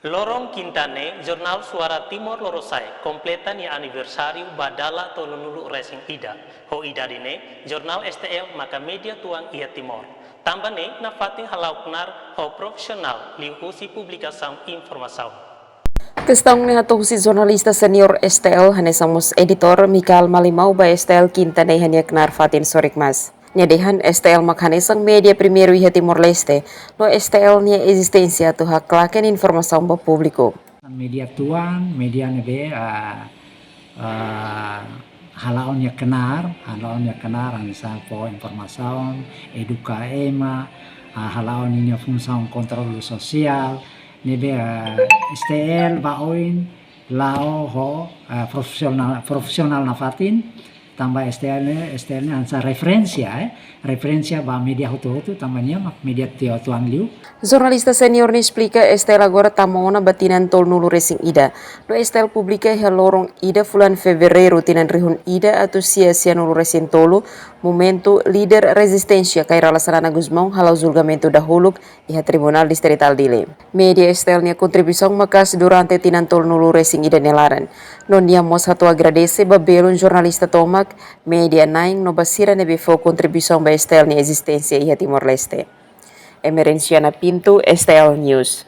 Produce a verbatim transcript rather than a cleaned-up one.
Loron Kinta ne'e, jornál Suara Timor Lorosa'e kompleta nia aniversáriu ba dala tolunulu resin ida. Ho idade ne'e, jornál S T L maka média tuan iha Timor. Tanba ne'e nafatin hala'o knaar ho profisionál liuhusi publikasaun informasaun. Kestaun ne'e hato'o husi jornalista senior S T L hanesan mós editór Mikael Malimau ba S T L Kinta ne'e iha nia knaar fatin sorik mas. Nia dehan S T L mak hanesan média primeiru iha Timor-Leste, no S T L nia ezisténsia atu haklaken informasaun ba públiku. Média tuan, média ne'ebé, ah, ah, hala'o nia knaar, hala'o nia knaar hanesan fó informasaun, eduka ema, ah, hala'o ninia funsaun kontrolu sosiál, ne'ebé, ah, S T L ba oin la'o ho, ah, profisionál, profisionál nafatin, tanba S T L ne'e, S T L ne'e hanesan referénsia, eh, referénsia ba média hotu-hotu, tanba nia mak média tiha tuan liu. Jornalista senior ne'e esplika S T L agora tama ona ba tinan tolunulu resin ida. No S T L publika iha loron ida fulan Fevereiru tinan rihun ida atus sia sianulu resin tolu, momentu líder rezisténsia Kay Rala Xanana Gusmão hala'o julgamentu dahuluk iha Tribunál Distritál Dili. Média S T L nia kontribuisaun maka'as durante tinan tolunulu resin ida nia laran. No nia mós hato'o agradese ba belun jornalista tomak, média na'in no ba sira ne'ebé fó kontribuisaun ba S T L nia ezisténsia iha Timor-Leste. Emerenciana Pinto, S T L News.